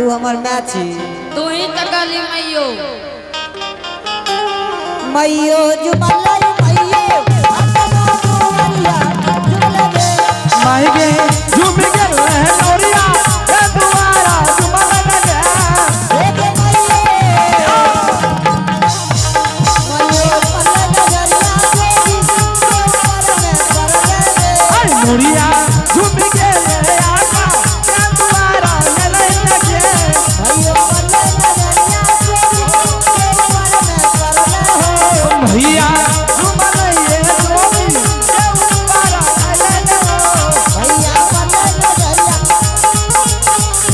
तू हमर my छी। तू ही तो कहली मैयो। मैयो जुमलै मैयो अपनो दुआरिया जुमलै गे। माई गे झूम गेल नोरिया ए दुआरा झुमल गे। हे गे मैयो, मैयो पल्ले नजरिया जोगी के ऊपर में परले गे। ऐ नोरिया झूम गेल आका ए दुआरा ललै गे। मैयो पल्ले नजरिया जोगी के ऊपर में परले हो। भैया झुमल ये जोगी के ऊपर ललै हो। भैया पल्ले नजरिया।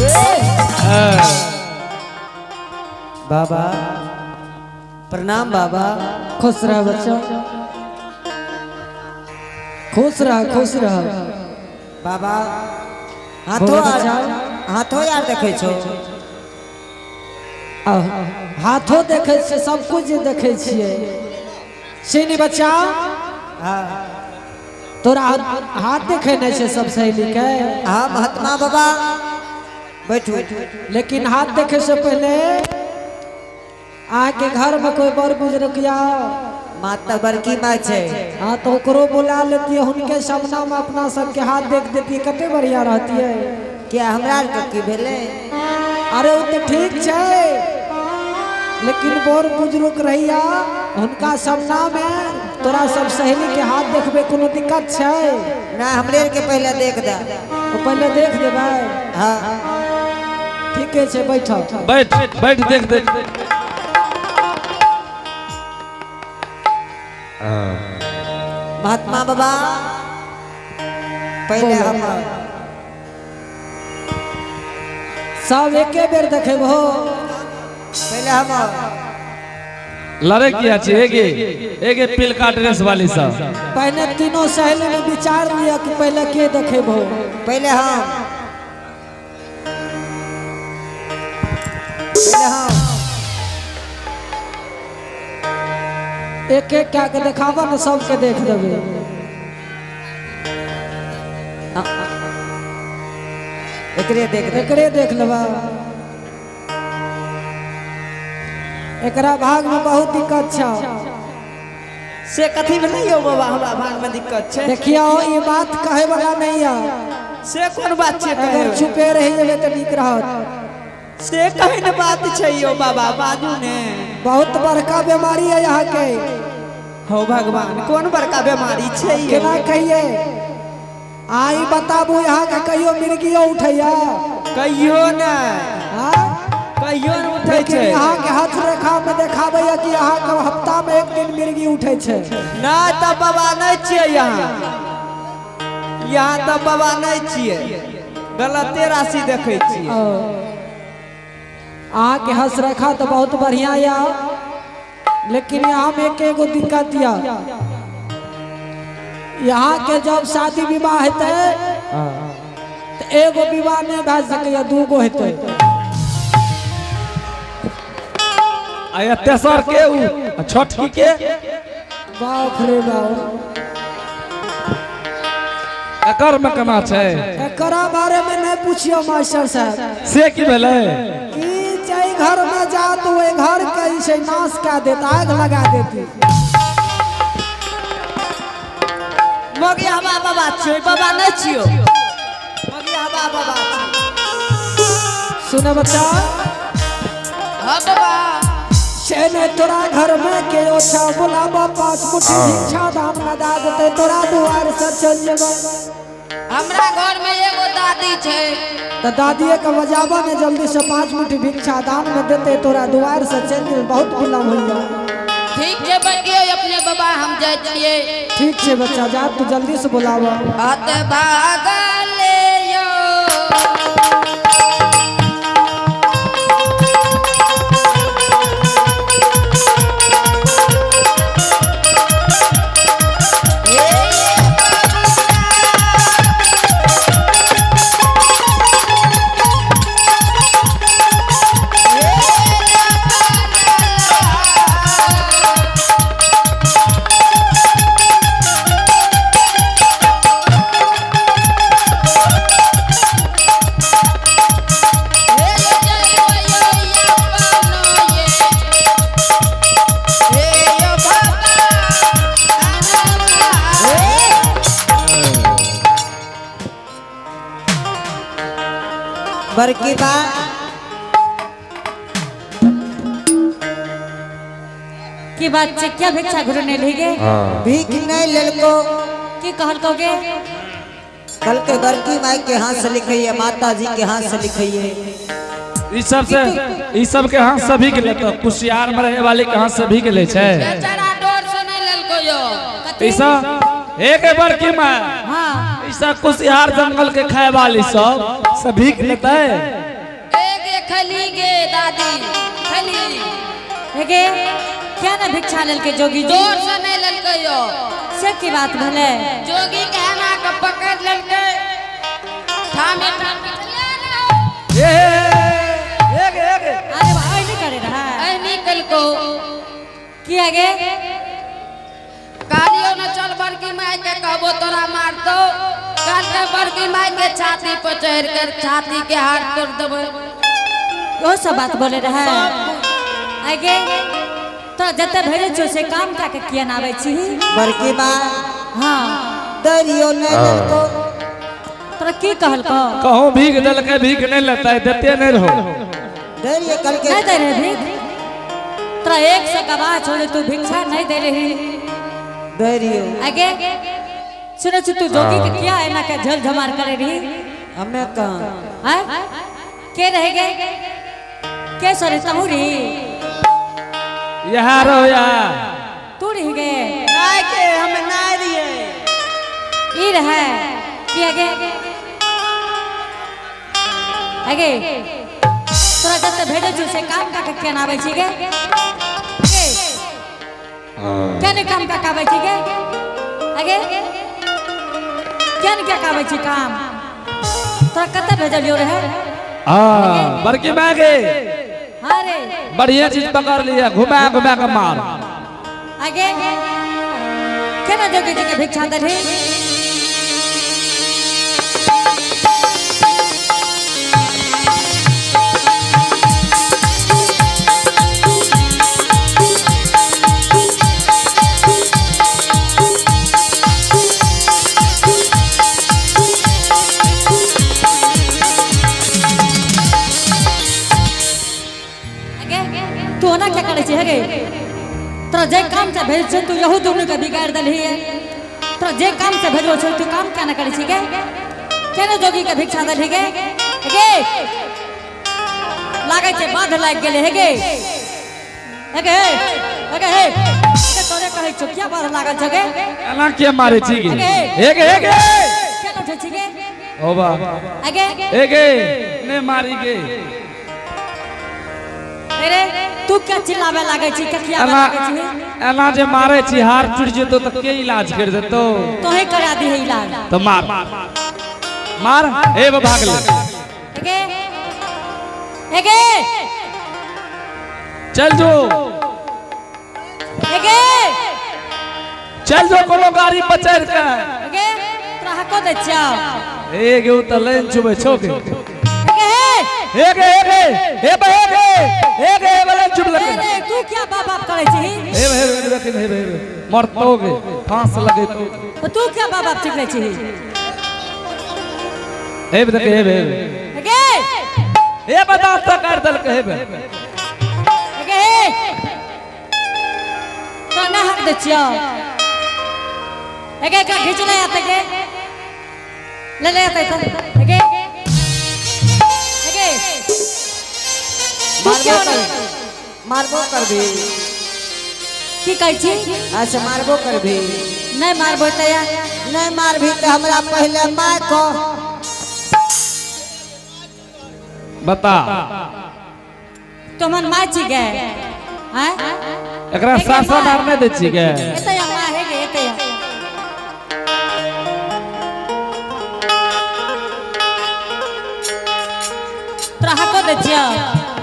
ए बाबा प्रणाम बाबा। खुश रह बच्चा, खुश रह, खुश रह। बाबा हाथो बोलो आर बच्चा। हाथो यार देखै छौ। आ, हाथो देखै छियै, सब कुछ देखै छियै। सीनी बच्चा, हाँ तोरा हाथ देखै नहि छै सब सहेली के? हाँ महात्मा बाबा बैठू। लेकिन हाथ देखे से पहले अहाँके घर में कोई बड़ बुजुर्ग या माता बड़की माँ छै। हाँ तो ओकरो बुला लेती है, उनके सामना में अपना सबके हाथ देख देती है, कते बढ़िया रहती है। क्या हमरा आरके की भेलै? अरे वो तो ठीक छै, लेकिन बड़ बुजुर्ग रहिया हुनका सामना में तोरा सब सहेली के हाथ देखबे कोनो दिक्कत छै? ना, हमरे आरके पहले देख दे। ओ पहले देख देबै? हाँ। ठीके छै, बैठो। बैठ बैठ, देख देख। महात्मा बाबा पहले हम सब एके बेर देखेबो? पहले हम। लड़े किया छे एगे एगे पिलका ड्रेस वाली सब? पहले तीनों सहेली में विचार लिया कि पहले के देखेबो। पहले हम, पहले हम। एक एक क्या के देखाबो ने, सबके देख देबे। एकरे देख दे। एकरे देख लेबा। एकरा भाग में बहुत दिक्कत छै। से कथी भेलै यौ बाबा, हमरा भाग में दिक्कत छै? देखियो, ई बात कहे वाला नहीं है। से कोन बात छै अगर कहै? चुपे रही जेबै तऽ नीक रहत। से कहन बात छै यौ बाबा, बाजू ने। बहुत बड़का बीमारी है यहाँ के। हो भगवान, कोन बड़का बीमारी छै यौ? केना कहिए, आई बताबू, यहाँ के कहियो मिर्गियो उठैया? कहियो ने। हाँ? कहियो ने उठै लेकिन छै। यहाँ के हथ रेखा में देखाबैया कि यहाँ के हफ्ता में एक दिन मिर्गी उठै छै। नहि तऽ बाबा नहि छियै यहाँ, यहाँ तऽ बाबा नहि छियै, गलते राशि देखै छियै। अहाँके हस रेखा तऽ बहुत बढ़िया या, लेकिन यहाँ में एक एगो दिक्कत या, यहाँ के जब शादी विवाह हेतै तऽ एगो विवाह नहि भए सकैया, दूगो हेतै। आ तेसर के उ छोटकी के? बाप रे बाप। एकर में केना छै? एकरा बारे में नहीं पूछियो मास्टर साहब। से की भेलै? ई जाहि घर में जात ओहि घर के जे छै नाश कए देत, आग लगा देती। मगी हवा बाबा छियै, बाबा नहि छियौ, मगी हवा बाबा छियै। सुने बच्चा। हाँ बाबा। से ने तोरा घर में के ओछा बुलाबा, पांच मुट्ठी भिक्षा दान लगा देते, तोरा दुआर से चल जेबै। हमरा घर में एगो दादी छै। तऽ दादीए के बजाबा ने जल्दी से, पांच मुट्ठी भिक्षा दान में देते, तोरा दुआर से चल जेबै, बहुत विलम्ब होइया। ठीक छै, बैठिए अपने बाबा, हम जाइ छियै। ठीक छै बच्चा, जा तू जल्दी से बुलाबा। हत भागले यौ। बड़की माँ की बात छै क्या भिक्षा घुरने ली गे? भीख नहीं लेलको। की कहल कहोगे? कल के बड़की माई के हाथ से लिखिए, माता जी के हाथ से लिखिए। ई सब से ई सब के हाथ सभी के लेतो, कुशियार में रहे वाले के हाथ सभी के ले छै। बेचारा डर से नहीं लेलको यो। ई सब एक बड़की माँ। हाँ। ई सब कुशियार जंगल के खाए वाली सब सभी के लेतै। एक एक खैली गे दादी खैली। हेगे क्या ना भिक्षा लेलके जोगी जी? डर से नहीं लेलको यो। से की बात भेलै? जोगी के एना के पकड़ लेलकै, ठामे ठामे ए एक एक। अरे भाई नहीं करे रहा। एहनी कलको। की आगे? कालियो न चल बड़की माई के कहबो तोरा मारतो। काल के बड़की माई के छाती पर चढ़ कर छाती के हाथ तोड़ देबै। ओ सब बात बोले रहा। आगे तो जते भेजै छौ से काम कए के किया ना आबै छी? बड़की माँ। हाँ। दरियो नहीं लेलको। तोरा की कहलको? कहूँ भीख देलकै भीख नहीं लेतै, देते नहीं रहो। दरियो कल के नहीं दे रहे भीख? तोरा 100 गवाह छौ जे तू भिक्षा नहीं दे रही। दरियो। आगे सुनै छी तू जोगी के किया एना के झल झमार करे रही? हमें कहाँ? हैं? के रह गए? के सरे तहु रही? यहाँ रहो यहाँ। तू रह गए? नहीं के हम नहीं रहिए। ई रहे की आगे? आगे तोरा जते भेजै छौ से काम का के केना आबै छी गे? के ने काम का आबै छी गे? आगे केन के आबै छी काम? तोरा कते भेजलियो रहे? हाँ बड़की माँ गे। हाँ रे। बढ़िया चीज पकड़ लिया, घुमा घुमा के मार। आगे केना जोगी जी के भिक्षा देलही? तू ओना क्या करै छी हे गे? तोरा जे काम से भेज छौ तू यहू दुनू के बिगाड़ देलही। तोरा जे काम से भेजलो छौ तू काम क्या ना करै छी गे? केना जोगी के भिक्षा देलही गे? गे लागै छै बाध लागि गेलै हे गे। हे गे, हे गे, हे तोरे कहै छौ क्या बाध लागल छौ गे? एना के मारै छी गे? हे गे, हे गे। केना उठै छी गे? ओ बा। आगे। हे गे, ने मारी गे। अरे तू क्या चिल्लावे लागै छी, क्या खियावे एना लागै छी? एना जे मारै छी हार टूट जेतो त के इलाज कर देतो? तोहे करा दी है इलाज। तो मार मार, हे बा भाग ले। एगे एगे चल जो। एगे चल जो कोनो गाड़ी पर चढ़ के। एगे तोरा हको दै छियौ। ए गे उ त लाइन छुबै छौ गे। एगे हे। हे गे, हे गे, हे बा, हे गे, हे गे, हे बा लाइन छुब लगे। ए रे, तू क्या बाप बाप करै छही? हे बा, हे बा, हे बा, हे बा, हे बा, मरतो गे, फांस लगे तो। तो तू क्या बाप बाप चिल्लै छही? हे बा, देख, हे बा, हे बा। एगे। हे बा, दांत तक काट देलकै, हे बा। एगे हे। तोरा ना हक दै छियौ। एगे एकरा घीच ले आते गे। ले ले आते तो। एगे। एगे। तू क्यों नहीं? मारबो करबी। की कहै छी? अच्छा मारबो करबी। नहीं मारबो त या। नहीं मारबी त हमरा पहले मार को। बता। तो हमर माय छी गे। हैं? एकरा सासा मार नहीं दै छी गे। एतय मां हे गे, एतय। तोरा हको दै छियौ।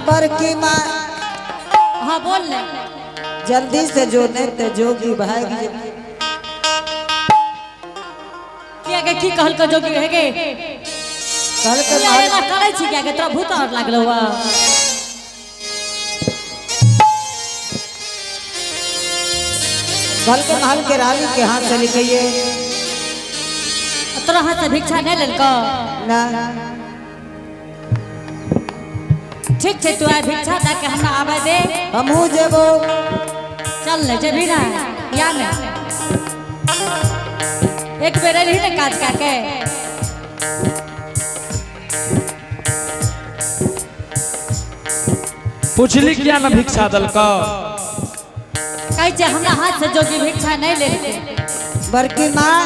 बड़की माँ। हाँ बोल ले। जल्दी से जो नहीं तो जोगी भाग जे। किया गे, की कहलको जोगी हे गे? कहलकै तू मार- एना करै छी किया गे? तोरा भूत और लागलो हुआ। कहलकै महल के रानी के हाथ से लिखिए। तोरा हाथ से भिक्षा नहीं लेलको? ना। ठीक छै, तू आइ भिक्षा दे के हमरा आबै दे। हमहूँ जेबो। चल ले जेबही ना या ने? एक बेर एलही ने काज कए के। पुछली किया न भिक्षा देलकौ? कहै छै हमरा हाथ से जोगी भिक्षा नहीं लेलकै। बड़की माँ,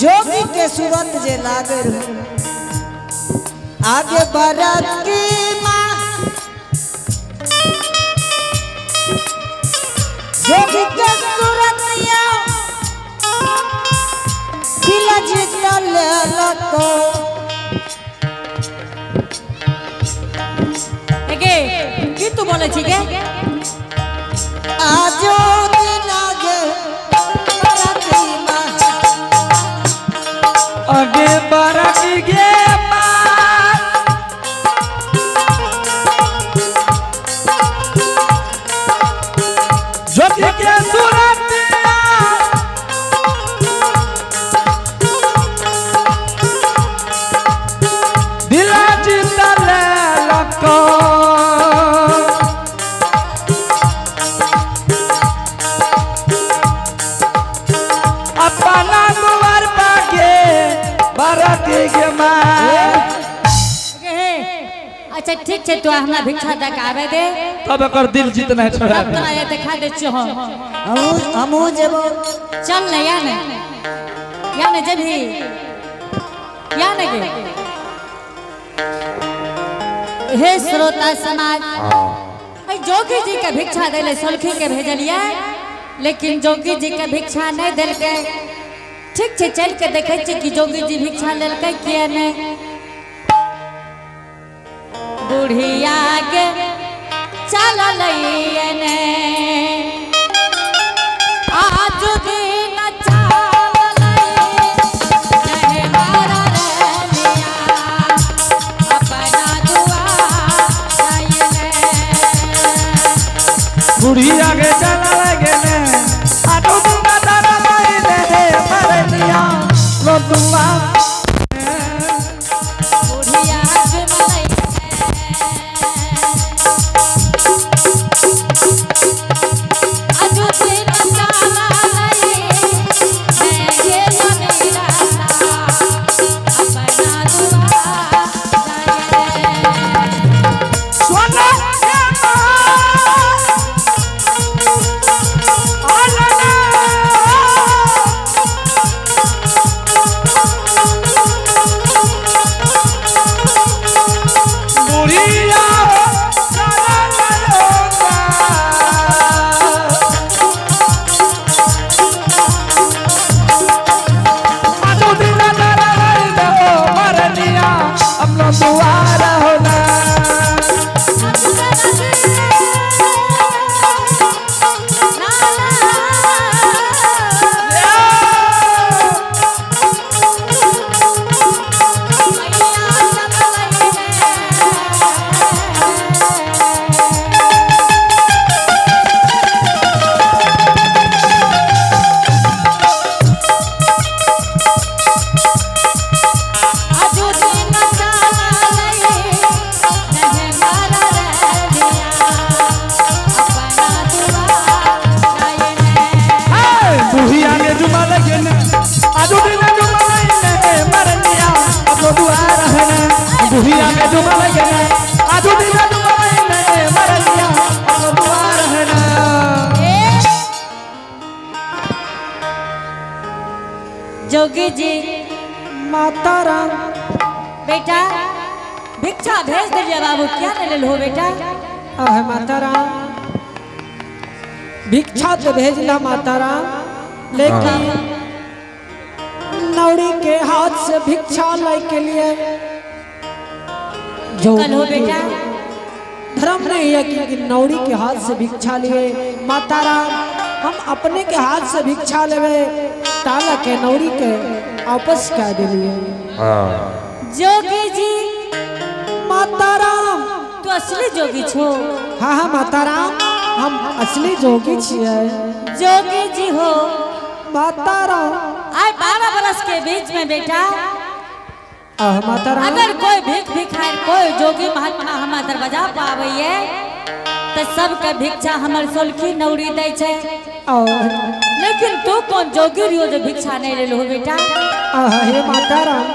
जोगी के सूरत जे लागे रहो आगे बड़की माँ, जोगी के सूरत या दिल जीत लेलको। एगे की तू बोलै छी गे? आजो दिन आगे बड़की माँ। आगे बरक गे माँ, जोगी के सूरत दिल जीत लेलकौ। अपना दुआर पाके बरक गे माँ। एगे हे, अच्छा ठीक छै, तू हमरा भिक्षा दे के आबै दे। तब एकर दिल जीत नहीं छोड़ा। तब तोरा ये देखा दै छियौ हम। हमहूँ जेबो। चल ने, या ने, या ने जेबही या ने गे? हे श्रोता समाज, अइ जोगी जी के भिक्षा दै सोलखी के भेजलियै, लेकिन जोगी जी के भिक्षा नहीं देलकै। ठीक छै, चल के देखै छियै कि जोगी जी भिक्षा लेलकै किया नहि। बुढ़िया के चललै ने आज दिन चावलै नहीं मारा रलिया अपना दुआर ने। बुढ़िया के चला लगे ने आटो दूंगा तारा लाई ने मरनिया लो दुआ। बुढ़िया जुमलै आज दिन चावलै मैं गेल मेरा अपना दुआर ने। सोना के आलना। बुढ़िया चला लगा। आजो दिन तारा लाई ने ओ मरनिया अपनो दुआर होना। बुढ़िया के जुमा लगे ने आजो दिन जुमा लगे ने मरनिया अपनो दुआर है ने। बुढ़िया के जुमा लगे ने आजो दिन जुमा लगे ने मरनिया अपनो दुआर है ने। जोगी जी। माता राम। बेटा, भिक्षा भेज दिलियै बाबू, क्या नहीं लेल हो बेटा? आहे माता राम, भिक्षा तो भेजला माता राम, लेकिन नौड़ी के हाथ से भिक्षा लै के लिए जो कल हो बेटा। धर्म नहीं है कि नौड़ी के हाथ से भिक्षा लिए। माता राम, हम अपने के हाथ से भिक्षा लेवे ताला के नौड़ी के आपस कह दिलिए। जोगी जी। माता राम। तू असली जोगी छो? हाँ हाँ माता राम, हम असली जोगी छियै। जोगी जी हो। माता राम। आए 12 बरस के बीच में बेटा आह माता राम। अगर कोई भीख भिखार कोई जोगी महात्मा हमार दरवाजा पर आबैये तो सबके भिक्षा हमर सोलखी नौरी दै छै। और लेकिन तू कौन जोगी रियो जो भिक्षा नहीं लेलहो बेटा? आह हे माता राम,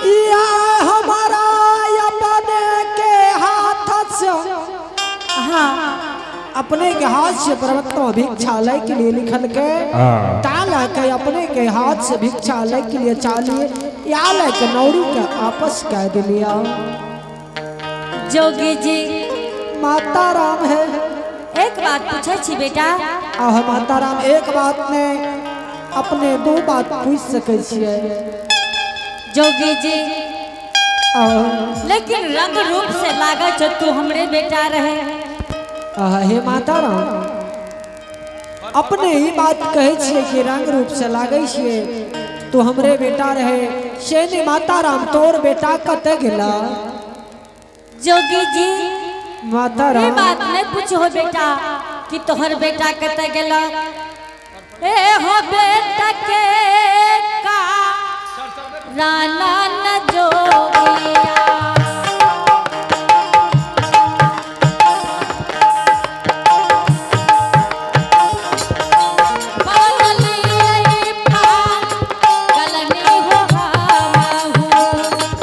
या हमारा अपने के हाथ से, हाँ अपने के हाथ से परमात्मा भिक्षा लय के लिए लिखल के ताला के अपने के हाथ से भिक्षा लय के लिए चालिए या लय के नौरी के आपस कह दिलिया। जोगी जी माता राम है। एक बात पूछे छी बेटा। आह माता राम, एक बात ने अपने दो बात पूछ सके छियै। जोगी जी आह लेकिन रंग रूप से लागै छौ तू हमरे बेटा रहे। आह हे माता राम, अपने ही बात कहै छियै कि रंग रूप से लागै छियै तू हमरे बेटा रहे, से नहीं माता राम तोर बेटा कतऽ गेला? जोगी जी माता ये राम बात नहीं पूछो बेटा कि तोहर बेटा कतऽ गेला। ए हो बेटा के का राना न जोगिया।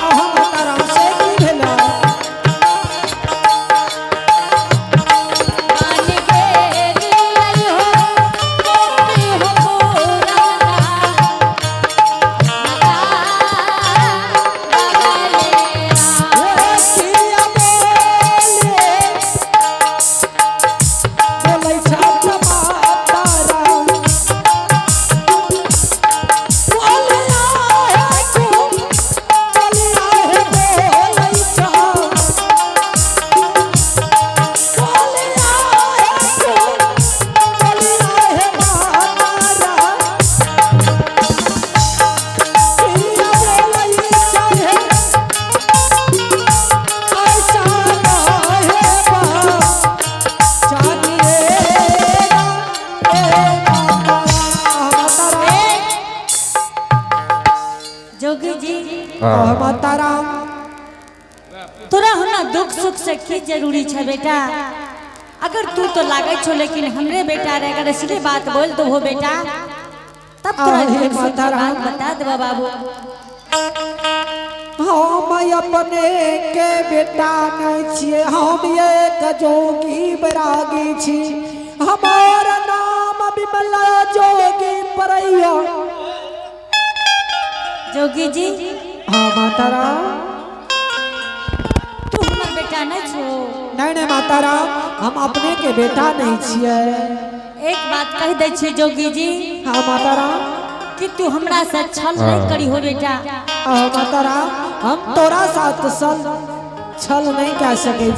आह माता राम से की भेला? हे किया बोले बोलै छथि माता राम, बोलिया हे कुम, बोलिया हे बोलै छथि, बोलिया हे कुम, बोलिया हे माता राम, किया बोलै छथि ऐसा काहे बा जानिए ए माता राम। जोगी जी आह माता राम, तोरा हमरा दुख सुख से की जरूरी छै बेटा? अगर तू तो लागै छो लेकिन हमरे बेटा रहे, अगर असली बात बोल दो हो बेटा तब तोरा आहे दुख सुख माता के बात राम। बता देबो बाबू। हम अपने के बेटा नहीं छियै, हम एक जोगी बैरागी छी, हमार नाम विमला जोगी परैया। जोगी जी हाँ माता राम, तू हमर बेटा नहीं छो? नहीं नहीं माता राम, हम अपने के बेटा नहीं छियै। एक बात कह दै छी जोगी जी हाँ माता राम, कि तू हमरा से छल नहीं करी हो बेटा। आह माता राम, हम तोरा साथ छल नहीं कह सकै।